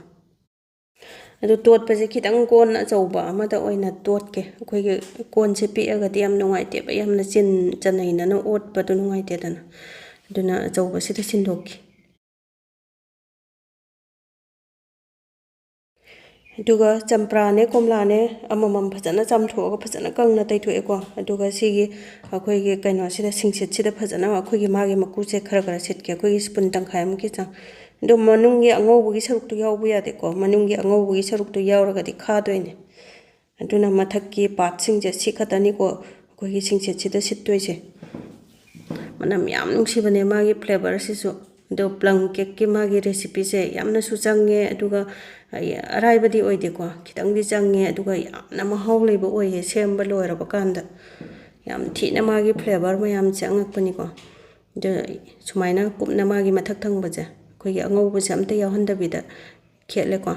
ꯑꯗꯨ ꯇꯣꯠꯄꯁꯦ ꯈꯤꯇꯪ ꯀꯣꯟ ꯑꯆꯧꯕ ꯑꯃꯗ ꯑꯣꯏꯅ ꯇꯣꯠꯀꯦ꯫ ꯑꯩꯈꯣꯏꯒꯤ ꯀꯣꯟꯁꯦ ꯄꯤꯛꯑꯒꯗꯤ ꯌꯥꯝ ꯅꯨꯡꯉꯥꯏꯇꯦꯕ, ꯌꯥꯝꯅ ꯆꯤꯟ ꯆꯟꯅꯩꯅꯅ ꯑꯣꯠꯄꯗꯣ ꯅꯨꯡꯉꯥꯏꯇꯦꯗꯅ꯫ ꯑꯗꯨꯅ ꯑꯆꯧꯕꯁꯤꯗ ꯁꯤꯟꯗꯣꯛꯀꯦ꯫ ꯑꯗꯨꯒ ꯆꯝꯄ꯭ꯔꯥꯅꯦ ꯀꯣꯝꯂꯥꯅꯦ ꯑꯃꯃꯝ ꯐꯖꯅ ꯆꯥꯝꯊꯣꯛꯑꯒ ꯐꯖꯅ ꯀꯪꯅ ꯇꯩꯊꯣꯛꯑꯦꯀꯣ꯫ ꯑꯗꯨꯒ ꯁꯤꯒꯤ ꯑꯩꯈꯣꯏꯒꯤ ꯀꯩꯅꯣꯁꯤꯗ, ꯁꯤꯡꯁꯤꯠꯁꯤꯗ ꯐꯖꯅ ꯑꯩꯈꯣꯏꯒꯤ ꯃꯥꯒꯤ ꯃꯀꯨꯁꯦ ꯈꯔ ꯈꯔ ꯁꯤꯠꯀꯦ, ꯑꯩꯈꯣꯏꯒꯤ ꯁ꯭ꯄꯨꯟ ꯇꯪꯈꯥꯏꯃꯨꯛꯀꯤ ꯆꯥꯡ꯫ ꯑꯗꯣ ꯃꯅꯨꯡꯒꯤ ꯑꯉꯧꯕꯒꯤ ꯁꯔꯨꯛꯇꯨ ꯌꯥꯎꯕ ꯌꯥꯗꯦꯀꯣ, ꯃꯅꯨꯡꯒꯤ ꯑꯉꯧꯕꯒꯤ ꯁꯔꯨꯛꯇꯨ ꯌꯥꯎꯔꯒꯗꯤ ꯈꯥꯗꯣꯏꯅꯦ꯫ ꯑꯗꯨꯅ ꯃꯊꯛꯀꯤ ꯄꯥꯔꯠꯁꯤꯡꯁꯦ ꯁꯤ ꯈꯛꯇꯅꯤꯀꯣ ꯑꯩꯈꯣꯏꯒꯤ ꯁꯤꯡꯁꯤꯠꯁꯤꯗ ꯁꯤꯠꯇꯣꯏꯁꯦ꯫ ꯃꯅꯝ ꯌꯥꯝ ꯅꯨꯡꯁꯤꯕꯅꯦ ꯃꯥꯒꯤ ꯐ꯭ꯂꯦꯕꯔꯁꯤꯁꯨ꯫ ꯑꯗꯣ ꯄ꯭ꯂꯝ ꯀꯦꯛꯀꯤ ꯃꯥꯒꯤ ꯔꯦꯁꯤꯄꯤꯁꯦ ꯌꯥꯝꯅꯁꯨ ꯆꯪꯉꯦ, ꯑꯗꯨꯒ ꯑꯩ-, ꯑꯔꯥꯏꯕꯗꯤ ꯑꯣꯏꯗꯦꯀꯣ, ꯈꯤꯇꯪꯗꯤ ꯆꯪꯉꯦ, ꯑꯗꯨꯒ ꯌꯥꯝꯅ ꯃꯍꯥꯎ ꯂꯩꯕ ꯑꯣꯏꯌꯦ ꯁꯦꯝꯕ ꯂꯣꯏꯔꯕ ꯀꯥꯟꯗ꯫ ꯌꯥꯝ ꯊꯤꯅ ꯃꯥꯒꯤ ꯐ꯭ꯂꯦꯕꯔ ꯃꯌꯥꯝꯁꯦ ꯆꯪꯉꯛꯄꯅꯤꯀꯣ꯫ ꯑꯗꯣ ꯁꯨꯃꯥꯏꯅ ꯀꯨꯞꯅ ꯃꯥꯒꯤ ꯃꯊꯛ ꯊꯪꯕꯁꯦ ꯑꯩꯈꯣꯏꯒꯤ ꯑꯉꯧꯕꯁꯦ ꯑꯝꯇ ꯌꯥꯎꯍꯟꯗꯕꯤꯗ ꯈꯦꯠꯂꯦꯀꯣ꯫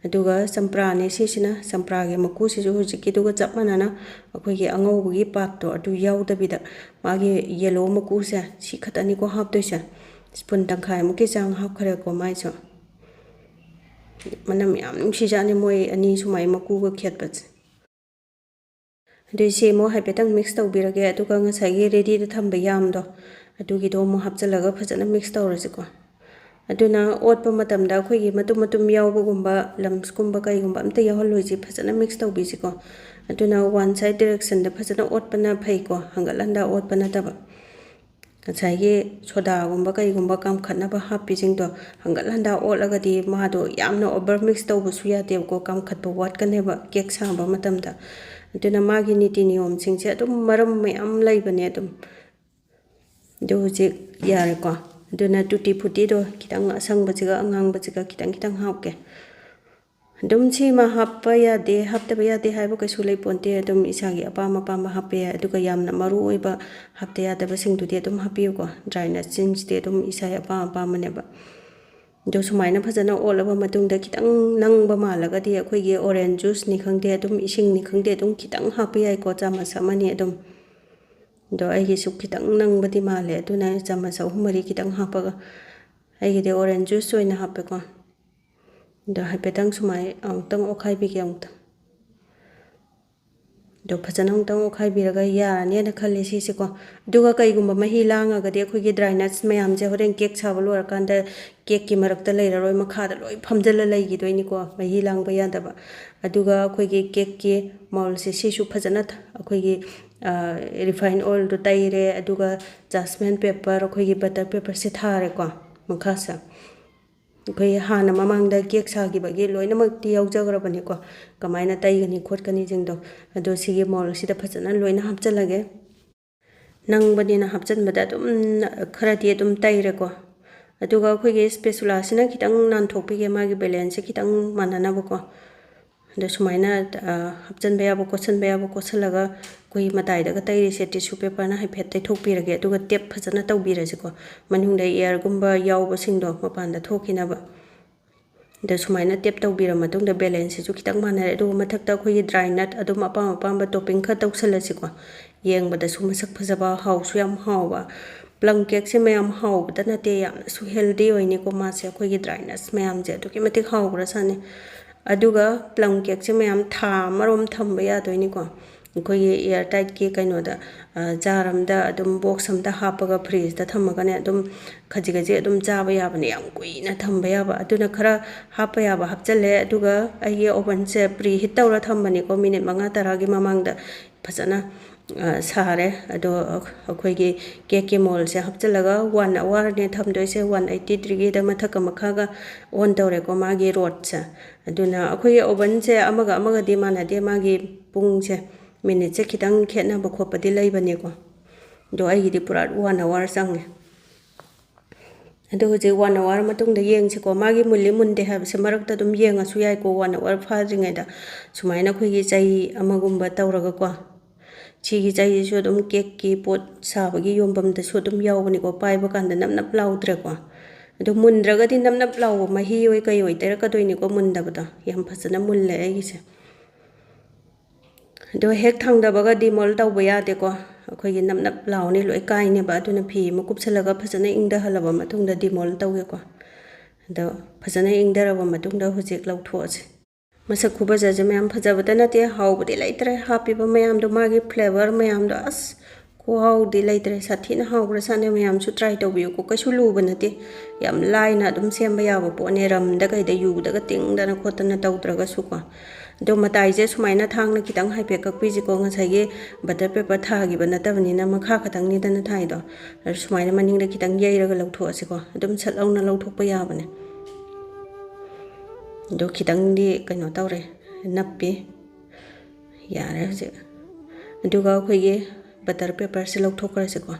ꯑꯗꯨꯒ ꯆꯝꯄ꯭ꯔꯥꯅꯦ ꯁꯤꯁꯤꯅ, ꯆꯝꯄ꯭ꯔꯥꯒꯤ ꯃꯀꯨꯁꯤꯁꯨ ꯍꯧꯖꯤꯛꯀꯤꯗꯨꯒ ꯆꯞ ꯃꯥꯟꯅꯅ ꯑꯩꯈꯣꯏꯒꯤ ꯑꯉꯧꯕꯒꯤ ꯄꯥꯔꯠꯇꯣ ꯑꯗꯨ ꯌꯥꯎꯗꯕꯤꯗ ꯃꯥꯒꯤ ꯌꯦꯂꯣ ꯃꯀꯨꯁꯦ ꯁꯤ ꯈꯛꯇꯅꯤꯀꯣ ꯍꯥꯞꯇꯣꯏꯁꯦ꯫ ꯁ꯭ꯄꯨꯟ ꯇꯪꯈꯥꯏꯃꯨꯛꯀꯤ ꯆꯥꯡ ꯍꯥꯞꯈ꯭ꯔꯦꯀꯣ ꯃꯥꯏꯁꯨ꯫ ꯃꯅꯝ ꯌꯥꯝ ꯅꯨꯡꯁꯤꯖꯥꯠꯅꯤ ꯃꯣꯏ ꯑꯅꯤ ꯁꯨꯃꯥꯏ ꯃꯀꯨꯒ ꯈꯦꯠꯄꯁꯦ꯫ ꯑꯗꯨꯏ ꯁꯤ ꯑꯃꯨꯛ ꯍꯥꯏꯐꯦꯠꯇꯪ ꯃꯤꯛꯁ ꯇꯧꯕꯤꯔꯒꯦ, ꯑꯗꯨꯒ ꯉꯁꯥꯏꯒꯤ ꯔꯦꯗꯤꯗ ꯊꯝꯕ ꯌꯥꯝꯗꯣ ꯑꯗꯨꯒꯤꯗꯣ ꯑꯃꯨꯛ ꯍꯥꯞꯆꯤꯜꯂꯒ ꯐꯖꯅ ꯃꯤꯛꯁ ꯇꯧꯔꯁꯤꯀꯣ꯫ ꯑꯗꯨꯅ ꯑꯣꯠꯄ ꯃꯇꯝꯗ ꯑꯩꯈꯣꯏꯒꯤ ꯃꯇꯨꯝ ꯃꯇꯨꯝ ꯌꯥꯎꯕꯒꯨꯝꯕ, ꯂꯝꯁꯀꯨꯝꯕ ꯀꯩꯒꯨꯝꯕ ꯑꯝꯇ ꯌꯥꯎꯍꯜꯂꯣꯏꯁꯤ, ꯐꯖꯅ ꯃꯤꯛꯁ ꯇꯧꯕꯤꯁꯤꯀꯣ꯫ ꯑꯗꯨꯅ ꯋꯥꯟ ꯁꯥꯏꯠ ꯗꯥꯏꯔꯦꯛꯁꯟꯗ ꯐꯖꯅ ꯑꯣꯠꯄꯅ ꯐꯩꯀꯣ, ꯍꯪꯒꯠ ꯍꯟꯗ ꯑꯣꯠꯄ ꯅꯠꯇꯕ꯫ ꯉꯁꯥꯏꯒꯤ ꯁꯣꯗꯥꯒꯨꯝꯕ ꯀꯩꯒꯨꯝꯕ ꯀꯥꯝꯈꯠꯅꯕ ꯍꯥꯞꯄꯤꯁꯤꯡꯗꯣ ꯍꯪꯒꯠ ꯍꯟꯗꯥ ꯑꯣꯠꯂꯒꯗꯤ ꯃꯥꯗꯣ ꯌꯥꯝꯅ ꯑꯣꯚꯔ ꯃꯤꯛꯁ ꯇꯧꯕꯁꯨ ꯌꯥꯗꯦꯕꯀꯣ, ꯀꯥꯝꯈꯠꯄ ꯋꯥꯠꯀꯅꯦꯕ ꯀꯦꯛ ꯁꯥꯕ ꯃꯇꯝꯗ꯫ ꯑꯗꯨꯅ ꯃꯥꯒꯤ ꯅꯤꯇꯤ ꯅꯤꯌꯣꯝꯁꯤꯡꯁꯦ ꯑꯗꯨꯝ ꯃꯔꯝ ꯃꯌꯥꯝ ꯂꯩꯕꯅꯦ ꯑꯗꯨꯝ꯫ ꯑꯗꯨ ꯍꯧꯖꯤꯛ ꯌꯥꯔꯦꯀꯣ꯫ ꯑꯗꯨꯅ ꯇꯨꯇꯤ ꯐꯨꯇꯤꯗꯣ ꯈꯤꯇꯪ ꯑꯁꯪꯕꯁꯤꯒ ꯑꯉꯥꯡꯕꯁꯤꯒ ꯈꯤꯇꯪ ꯈꯤꯇꯪ ꯍꯥꯞꯀꯦ꯫ ꯑꯗꯨꯝ ꯁꯤꯃ ꯍꯥꯞꯄ ꯌꯥꯗꯦ, ꯍꯥꯞꯇꯕ ꯌꯥꯗꯦ ꯍꯥꯏꯕ ꯀꯩꯁꯨ ꯂꯩꯄꯣꯟꯇꯦ꯫ ꯑꯗꯨꯝ ꯏꯁꯥꯒꯤ ꯑꯄꯥꯝ ꯑꯄꯥꯝꯕ ꯍꯥꯞꯄ ꯌꯥꯏ꯫ ꯑꯗꯨꯒ ꯌꯥꯝꯅ ꯃꯔꯨ ꯑꯣꯏꯕ ꯍꯥꯞꯇ ꯌꯥꯗꯕꯁꯤꯡꯗꯨꯗꯤ ꯑꯗꯨꯝ ꯍꯥꯞꯄꯤꯌꯨꯀꯣ꯫ ꯗ꯭ꯔꯥꯏ ꯅꯠꯁꯤꯡꯁꯤꯗꯤ ꯑꯗꯨꯝ ꯏꯁꯥꯒꯤ ꯑꯄꯥꯝ ꯑꯄꯥꯝꯕꯅꯦꯕ꯫ ꯑꯗꯣ ꯁꯨꯃꯥꯏꯅ ꯐꯖꯅ ꯑꯣꯠꯂꯕ ꯃꯇꯨꯡꯗ ꯈꯤꯇꯪ ꯅꯪꯕ ꯃꯥꯜꯂꯒꯗꯤ ꯑꯩꯈꯣꯏꯒꯤ ꯑꯣꯔꯦꯟꯖ ꯖꯨꯁꯅꯤ ꯈꯪꯗꯦ, ꯑꯗꯨꯝ ꯏꯁꯤꯡꯅꯤ ꯈꯪꯗꯦ, ꯑꯗꯨꯝ ꯈꯤꯇꯪ ꯍꯥꯞꯄ ꯌꯥꯏꯀꯣ, ꯆꯥꯃꯁ ꯑꯃꯅꯤ ꯑꯗꯨꯝ꯫ ꯑꯗꯣ ꯑꯩꯒꯤꯁꯨ ꯈꯤꯇꯪ ꯅꯪꯕꯗꯤ ꯃꯥꯜꯂꯦ, ꯑꯗꯨꯅ ꯆꯥꯃꯁ ꯑꯍꯨꯝ ꯃꯔꯤ ꯈꯤꯇꯪ ꯍꯥꯞꯄꯒ, ꯑꯩꯒꯤꯗꯤ ꯑꯣꯔꯦꯟꯖ ꯖꯨꯁ ꯑꯣꯏꯅ ꯍꯥꯞꯄꯦꯀꯣ꯫ ꯑꯗꯣ ꯍꯥꯏꯐꯦꯠꯇꯪ ꯁꯨꯃꯥꯏ ꯑꯃꯨꯛꯇꯪ ꯑꯣꯠꯈꯥꯏꯕꯤꯒꯦ ꯑꯃꯨꯛꯇꯪ꯫ ꯑꯗꯣ ꯐꯖꯅ ꯑꯃꯨꯛꯇꯪ ꯑꯣꯠꯈꯥꯏꯕꯤꯔꯒ ꯌꯥꯔꯅꯦꯅ ꯈꯜꯂꯤ ꯁꯤꯁꯦꯀꯣ꯫ ꯑꯗꯨꯒ ꯀꯩꯒꯨꯝꯕ ꯃꯍꯤ ꯂꯥꯡꯉꯒꯗꯤ ꯑꯩꯈꯣꯏꯒꯤ dry nuts ꯃꯌꯥꯝꯁꯦ ꯍꯣꯔꯦꯟ cake ꯁꯥꯕ ꯂꯣꯏꯔꯀꯥꯟꯗ cakeꯀꯤ ꯃꯔꯛꯇ ꯂꯩꯔꯔꯣꯏ, ꯃꯈꯥꯗ ꯂꯣꯏ ꯐꯝꯖꯤꯜꯂ ꯂꯩꯈꯤꯗꯣꯏꯅꯤꯀꯣ, ꯃꯍꯤ ꯂꯥꯡꯕ ꯌꯥꯗꯕ꯫ ꯑꯗꯨꯒ ꯑꯩꯈꯣꯏꯒꯤ cakeꯀꯤ moldꯁꯦ ꯁꯤꯁꯨ ꯐꯖꯅ ꯊ-, ꯑꯩꯈꯣꯏꯒꯤ, ꯑ, refine oilꯗꯣ ꯇꯩꯔꯦ, ꯑꯗꯨꯒ jasmine paper, ꯑꯩꯈꯣꯏꯒꯤ butter paperꯁꯦ ꯊꯥꯔꯦꯀꯣ ꯃꯈꯥꯁꯦ꯫ ꯑꯩꯈꯣꯏ ꯍꯥꯟꯅ ꯃꯃꯥꯡꯗ cake ꯁꯥꯈꯤꯕꯒꯤ ꯂꯣꯏꯅꯃꯛꯇꯤ ꯌꯥꯎꯖꯈ꯭ꯔꯕꯅꯤꯀꯣ, ꯀꯃꯥꯏꯅ ꯇꯩꯒꯅꯤ ꯈꯣꯠꯀꯅꯤꯁꯤꯡꯗꯣ꯫ ꯑꯗꯣ ꯁꯤꯒꯤ moldꯁꯤꯗ ꯐꯖꯅ ꯂꯣꯏꯅ ꯍꯥꯞꯆꯤꯜꯂꯒꯦ꯫ ꯅꯪꯕꯅꯤꯅ ꯍꯥꯞꯆꯤꯟꯕꯗ ꯑꯗꯨꯝ ꯈꯔꯗꯤ ꯑꯗꯨꯝ ꯇꯩꯔꯦꯀꯣ꯫ ꯑꯗꯨꯒ ꯑꯩꯈꯣꯏꯒꯤ spatulaꯁꯤꯅ ꯈꯤꯇꯪ ꯅꯥꯟꯊꯣꯛꯄꯤꯒꯦ ꯃꯥꯒꯤ balanceꯁꯦ ꯈꯤꯇꯪ ꯃꯥꯟꯅꯅꯕꯀꯣ꯫ ꯑꯗꯣ ꯁꯨꯃꯥꯏꯅ, ꯑ, ꯍꯥꯞꯆꯤꯟꯕ ꯌꯥꯕ ꯀꯣꯠꯁꯤꯟꯕ ꯌꯥꯕ ꯀꯣꯠꯁꯤꯜꯂꯒ ꯑꯩꯈꯣꯏꯒꯤ ꯃꯇꯥꯏꯗꯒ ꯇꯩꯔꯤꯁꯦ tissue paperꯅ ꯍꯥꯏꯐꯦꯠ ꯇꯩꯊꯣꯛꯄꯤꯔꯒꯦ, ꯑꯗꯨꯒ tape ꯐꯖꯅ ꯇꯧꯕꯤꯔꯁꯤꯀꯣ꯫ ꯃꯅꯨꯡꯗ airꯒꯨꯝꯕ ꯌꯥꯎꯕꯁꯤꯡꯗꯣ ꯃꯄꯥꯟꯗ ꯊꯣꯛꯈꯤꯅꯕ꯫ ꯑꯗ ꯁꯨꯃꯥꯏꯅ tape ꯇꯧꯕꯤꯔ ꯃꯇꯨꯡꯗ balanceꯁꯤꯁꯨ ꯈꯤꯇꯪ ꯃꯥꯟꯅꯔꯦ꯫ ꯑꯗꯨꯒ ꯃꯊꯛꯇ ꯑꯩꯈꯣꯏꯒꯤ dry nut ꯑꯗꯨꯝ ꯑꯄꯥꯝ ꯑꯄꯥꯝꯕ topping ꯈꯔ ꯇꯧꯁꯜꯂꯁꯤꯀꯣ꯫ ꯌꯦꯡꯕꯗꯁꯨ ꯃꯁꯛ ꯐꯖꯕ, ꯍꯥꯎꯁꯨ ꯌꯥꯝ ꯍꯥꯎꯕ꯫ Plum cakeꯁꯦ ꯃꯌꯥꯝ ꯍꯥꯎꯕꯗ ꯅꯠꯇꯦ, ꯌꯥꯝꯅꯁꯨ healthy ꯑꯣꯏꯅꯤꯀꯣ ꯃꯥꯁꯦ꯫ ꯑꯩꯈꯣꯏꯒꯤ dry nuts ꯃꯌꯥꯝꯁꯦ ꯑꯗꯨꯛꯀꯤ ꯃꯇꯤꯛ ꯍꯥꯎꯈ꯭ꯔꯖꯥꯠꯅꯤ꯫ ꯑꯗꯨꯒ plum cakeꯁꯦ ꯃꯌꯥꯝ ꯊꯥ ꯑꯃꯔꯣꯝ ꯊꯝꯕ ꯌꯥꯗꯣꯏꯅꯤꯀꯣ꯫ ꯑꯩꯈꯣꯏꯒꯤ air tightꯀꯤ ꯀꯩꯅꯣꯗ, ꯑ, jar ꯑꯝꯗ ꯑꯗꯨꯝ box ꯑꯝꯗ ꯍꯥꯞꯄꯒ fridgeꯇ ꯊꯝꯃꯒꯅꯦ, ꯑꯗꯨꯝ ꯈꯖꯤꯛ ꯈꯖꯤꯛ ꯑꯗꯨꯝ ꯆꯥꯕ ꯌꯥꯕꯅꯦ, ꯌꯥꯝ ꯀꯨꯏꯅ ꯊꯝꯕ ꯌꯥꯕ꯫ ꯑꯗꯨꯅ ꯈꯔ ꯍꯥꯞꯄ ꯌꯥꯕ ꯍꯥꯞꯆꯜꯂꯦ꯫ ꯑꯗꯨꯒ ꯑꯩꯒꯤ ovenꯁꯦ preheat ꯇꯧꯔ ꯊꯝꯕꯅꯤꯀꯣ, minute ꯃꯉꯥ ꯇꯔꯥꯒꯤ ꯃꯃꯥꯡꯗ ꯐꯖꯅ, ꯑ, ꯁꯥꯔꯦ꯫ ꯑꯗꯣ ꯑꯩꯈꯣꯏꯒꯤ cakeꯀꯤ moldꯁꯦ ꯍꯥꯞꯆꯤꯜꯂꯒ one hourꯅꯦ ꯊꯝꯗꯣꯏꯁꯦ, one eighty degreeꯗ ꯃꯊꯛꯀ ꯃꯈꯥꯒ on ꯇꯧꯔꯦꯀꯣ ꯃꯥꯒꯤ rodꯁꯦ꯫ ꯑꯗꯨꯅ ꯑꯩꯈꯣꯏꯒꯤ ovenꯁꯦ ꯑꯃꯒ ꯑꯃꯒꯗꯤ ꯃꯥꯟꯅꯗꯦ, ꯃꯥꯒꯤ ꯄꯨꯡꯁꯦ, minuteꯁꯦ ꯈꯤꯇꯪ ꯈꯦꯠꯅꯕ ꯈꯣꯠꯄꯗꯤ ꯂꯩꯕꯅꯦꯀꯣ꯫ ꯑꯗꯣ ꯑꯩꯒꯤꯗꯤ ꯄꯨꯔꯥ one hour ꯆꯪꯉꯦ꯫ ꯑꯗꯣ ꯍꯧꯖꯤꯛ one hour ꯃꯇꯨꯡꯗ ꯌꯦꯡꯁꯤꯀꯣ꯫ ꯃꯥꯒꯤ ꯃꯨꯜꯂꯤ ꯃꯨꯟꯗꯦ ꯍꯥꯏꯕꯁꯦ ꯃꯔꯛꯇ ꯑꯗꯨꯝ ꯌꯦꯡꯉꯁꯨ ꯌꯥꯏꯀꯣ, one hour ꯐꯥꯗ꯭ꯔꯤꯉꯩꯗ꯫ ꯁꯨꯃꯥꯏꯅ ꯑꯩꯈꯣꯏꯒꯤ ꯆꯩ ꯑꯃꯒꯨꯝꯕ ꯇꯧꯔꯒꯀꯣ꯫ ꯁꯤꯒꯤ ꯆꯩꯁꯤꯁꯨ ꯑꯗꯨꯝ cakeꯀꯤ ꯄꯣꯠ ꯁꯥꯕꯒꯤ ꯌꯣꯟꯐꯝꯗꯁꯨ ꯑꯗꯨꯝ ꯌꯥꯎꯕꯅꯤꯀꯣ꯫ ꯄꯥꯏꯕ ꯀꯥꯟꯗ ꯅꯞ ꯅꯞ ꯂꯥꯎꯗ꯭ꯔꯦꯀꯣ꯫ ꯑꯗꯣ ꯃꯨꯟꯗ꯭ꯔꯒꯗꯤ ꯅꯞ ꯅꯞ ꯂꯥꯎꯕ ꯃꯍꯤ ꯑꯣꯏ ꯀꯩ ꯑꯣꯏ ꯇꯩꯔꯛꯀꯗꯣꯏꯅꯤꯀꯣ ꯃꯨꯟꯗꯕꯗꯣ꯫ ꯌꯥꯝ ꯐꯖꯅ ꯃꯨꯜꯂꯦ ꯑꯩꯒꯤꯁꯦ꯫ ꯑꯗꯣ ꯍꯦꯛ ꯊꯥꯡꯗꯕꯒ demold ꯇꯧꯕ ꯌꯥꯗꯦꯀꯣ꯫ ꯑꯩꯈꯣꯏꯒꯤ ꯅꯞ ꯅꯞ ꯂꯥꯎꯅꯤ, ꯂꯣꯏ ꯀꯥꯏꯅꯦꯕ꯫ ꯑꯗꯨꯅ ꯐꯤ ꯑꯃ ꯀꯨꯞꯁꯜꯂꯒ ꯐꯖꯅ ꯏꯪꯊꯍꯜꯂꯕ ꯃꯇꯨꯡꯗ demold ꯇꯧꯒꯦꯀꯣ꯫ ꯑꯗꯣ ꯐꯖꯅ ꯏꯪꯊꯔꯕ ꯃꯇꯨꯡꯗ ꯍꯧꯖꯤꯛ ꯂꯧꯊꯣꯛꯑꯁꯦ꯫ ꯃꯁꯛ ꯈꯨꯐꯖꯁꯦ ꯃꯌꯥꯝ, ꯐꯖꯕꯇ ꯅꯠꯇꯦ, ꯍꯥꯎꯕꯗꯤ ꯂꯩꯇ꯭ꯔꯦ꯫ ꯍꯥꯞꯄꯤꯕ ꯃꯌꯥꯝꯗꯣ, ꯃꯥꯒꯤ flavour ꯃꯌꯥꯝꯗꯣ, ꯑꯁ, ꯈꯨꯍꯥꯎꯗꯤ ꯂꯩꯇ꯭ꯔꯦ꯫ ꯁꯥꯊꯤꯅ ꯍꯥꯎꯈ꯭ꯔꯖꯥꯠꯅꯦ꯫ ꯃꯌꯥꯝꯁꯨ try ꯇꯧꯕꯤꯌꯨꯀꯣ꯫ ꯀꯩꯁꯨ ꯂꯨꯕ ꯅꯠꯇꯦ꯫ ꯌꯥꯝ ꯂꯥꯏꯅ ꯑꯗꯨꯝ ꯁꯦꯝꯕ ꯌꯥꯕ ꯄꯣꯠꯅꯦ꯫ ꯔꯝꯗ ꯀꯩꯗ ꯌꯨꯗꯒ ꯇꯤꯡꯗꯅ ꯈꯣꯠꯇꯅ ꯇꯧꯗ꯭ꯔꯒꯁꯨꯀꯣ꯫ ꯑꯗꯣ ꯃꯇꯥꯏꯁꯦ ꯁꯨꯃꯥꯏꯅ ꯊꯥꯡꯅ ꯈꯤꯇꯪ ꯍꯥꯏꯐꯦꯠ ꯀꯛꯄꯤꯁꯤꯀꯣ꯫ ꯉꯁꯥꯏꯒꯤ butter paper ꯊꯥꯈꯤꯕ ꯅꯠꯇꯕꯅꯤꯅ, ꯃꯈꯥ ꯈꯛꯇꯪꯅꯤꯗꯅ ꯊꯥꯏꯗꯣ꯫ ꯑꯗꯨ ꯁꯨꯃꯥꯏꯅ ꯃꯅꯤꯡꯗ ꯈꯤꯇꯪ ꯌꯩꯔꯒ ꯂꯧꯊꯣꯛꯑꯁꯤꯀꯣ꯫ ꯑꯗꯨꯝ ꯁꯠ ꯂꯥꯎꯅ ꯂꯧꯊꯣꯛꯄ ꯌꯥꯕꯅꯦ꯫ ꯑꯗꯣ ꯈꯤꯇꯪꯗꯤ ꯀꯩꯅꯣ ꯇꯧꯔꯦ, ꯅꯞꯄꯤ꯫ ꯌꯥꯔꯦ ꯍꯧꯖꯤꯛ꯫ ꯑꯗꯨꯒ ꯑꯩꯈꯣꯏꯒꯤ butter paperꯁꯦ ꯂꯧꯊꯣꯛꯈ꯭ꯔꯁꯤꯀꯣ꯫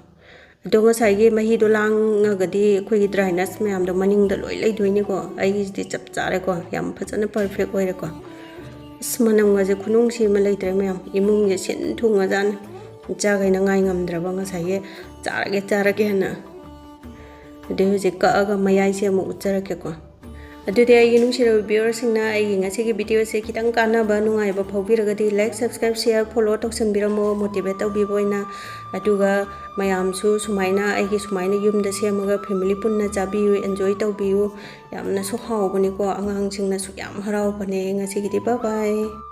ꯑꯗꯣ ꯉꯁꯥꯏꯒꯤ ꯃꯍꯤꯗꯣ ꯂꯥꯡꯉꯒꯗꯤ ꯑꯩꯈꯣꯏꯒꯤ dryness ꯃꯌꯥꯝꯗꯣ ꯃꯅꯤꯡꯗ ꯂꯣꯏ ꯂꯩꯗꯣꯏꯅꯤꯀꯣ꯫ ꯑꯩꯒꯤꯁꯤꯗꯤ ꯆꯞ ꯆꯥꯔꯦꯀꯣ, ꯌꯥꯝ ꯐꯖꯅ perfect ꯑꯣꯏꯔꯦꯀꯣ꯫ ꯑꯁ, ꯃꯅꯝꯒꯁꯦ ꯈꯨꯅꯨꯡꯁꯤ ꯑꯃ ꯂꯩꯇ꯭ꯔꯦ ꯃꯌꯥꯝ꯫ ꯏꯃꯨꯡꯁꯦ ꯁꯤꯟ ꯊꯨꯡꯉꯖꯥꯠꯅꯤ꯫ ꯏꯆꯥꯈꯩꯅ ꯉꯥꯏ ꯉꯝꯗ꯭ꯔꯕ ꯉꯁꯥꯏꯒꯤ ꯆꯥꯔꯒꯦ ꯆꯥꯔꯒꯦꯅ꯫ ꯑꯗꯨꯏ ꯍꯧꯖꯤꯛ ꯀꯛꯑꯒ ꯃꯌꯥꯏꯁꯦ ꯑꯃꯨꯛ ꯎꯠꯆꯔꯛꯀꯦꯀꯣ꯫ ꯑꯗꯨꯗꯤ ꯑꯩꯒꯤ ꯅꯨꯡꯁꯤꯔꯕ viewerꯁꯤꯡꯅ ꯑꯩꯒꯤ ꯉꯁꯤꯒꯤ videoꯁꯦ ꯈꯤꯇꯪ ꯀꯥꯟꯅꯕ, ꯅꯨꯡꯉꯥꯏꯕ ꯐꯥꯎꯕꯤꯔꯒꯗꯤ like, subscribe, share, follow ꯇꯧꯁꯟꯕꯤꯔꯝꯃꯣ, motivate ꯇꯧꯕꯤꯕ ꯑꯣꯏꯅ꯫ ꯑꯗꯨꯒ ꯃꯌꯥꯝꯁꯨ ꯁꯨꯃꯥꯏꯅ, ꯑꯩꯒꯤ ꯁꯨꯃꯥꯏꯅ ꯌꯨꯝꯗ ꯁꯦꯝꯃꯒ family ꯄꯨꯟꯅ ꯆꯥꯕꯤꯌꯨ, enjoy ꯇꯧꯕꯤꯌꯨ꯫ ꯌꯥꯝꯅꯁꯨ ꯍꯥꯎꯕꯅꯤꯀꯣ, ꯑꯉꯥꯡꯁꯤꯡꯅꯁꯨ ꯌꯥꯝ ꯍꯔꯥꯎꯕꯅꯦ꯫ ꯉꯁꯤꯒꯤꯗꯤ bye bye꯫